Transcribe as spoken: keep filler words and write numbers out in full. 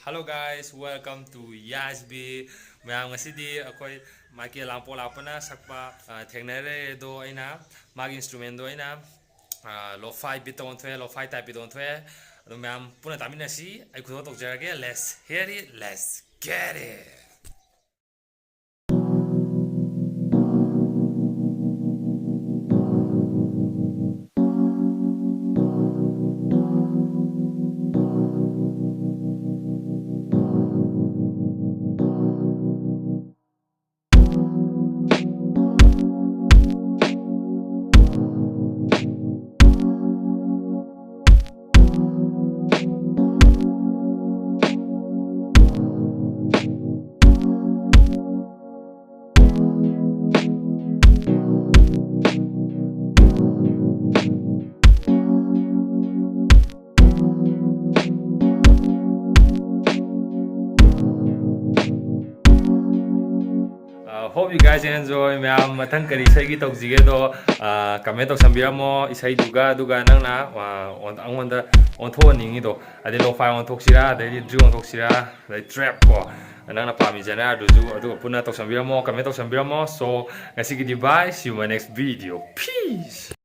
Hello guys, welcome to Yasby. ꯃꯌꯥꯝ, ꯉꯁꯤꯗꯤ ꯑꯩꯈꯣꯏ ꯃꯥꯏꯀꯦꯜ ꯂꯥꯡꯄꯣꯛ ꯂꯥꯛꯄꯅ ꯁꯛꯄ, ꯑ, ꯊꯦꯡꯅꯔꯦ꯫ ꯑꯗꯣ ꯑꯩꯅ ꯃꯥꯒꯤ instrumentꯗꯣ ꯑꯩꯅ, ꯑ, lo-fi beatꯇ ꯑꯣꯟꯊꯣꯛꯑꯦ, lo-fi typebeatꯇ ꯑꯣꯟꯊꯣꯛꯑꯦ꯫ ꯑꯗꯣ ꯃꯌꯥꯝ ꯄꯨꯟꯅ ꯇꯥꯃꯤꯟꯅꯁꯤ꯫ ꯑꯩ ꯈꯨꯗꯣꯜ ꯇꯧꯖꯔꯒꯦ꯫ Let's hear it, let's get it. Uh, hope you guys enjoy. ꯃꯌꯥꯝ, ꯃꯊꯪ ꯀꯔꯤ ꯏꯁꯩꯒꯤ ꯇꯧꯁꯤꯒꯦꯗꯣ, uh, comment ꯇꯧꯁꯟꯕꯤꯔꯝꯃꯣ ꯏꯁꯩꯗꯨꯒ, ꯑꯗꯨꯒ ꯅꯪꯅ, uh, ꯑꯣꯟ-, ꯑꯩꯉꯣꯟꯗ ꯑꯣꯟꯊꯣꯛꯍꯟꯅꯤꯡꯉꯤꯗꯣ, ꯍꯥꯏꯗꯤ lo-fi ꯑꯣꯟꯊꯣꯛꯁꯤꯔꯥ, ꯑꯗꯩꯗꯤ drill ꯑꯣꯟꯊꯣꯛꯁꯤꯔꯥ, ꯑꯗꯩ trap ꯀꯣ, ꯅꯪꯅ ꯄꯥꯝꯃꯤ genreꯗꯨꯁꯨ, ꯑꯗꯨꯒ ꯄꯨꯟꯅ ꯇꯧꯁꯟꯕꯤꯔꯝꯃꯣ, comment ꯇꯧꯁꯟꯕꯤꯔꯝꯃꯣ꯫ So, ꯉꯁꯤꯒꯤꯗꯤ bye, see you in my next video, peace.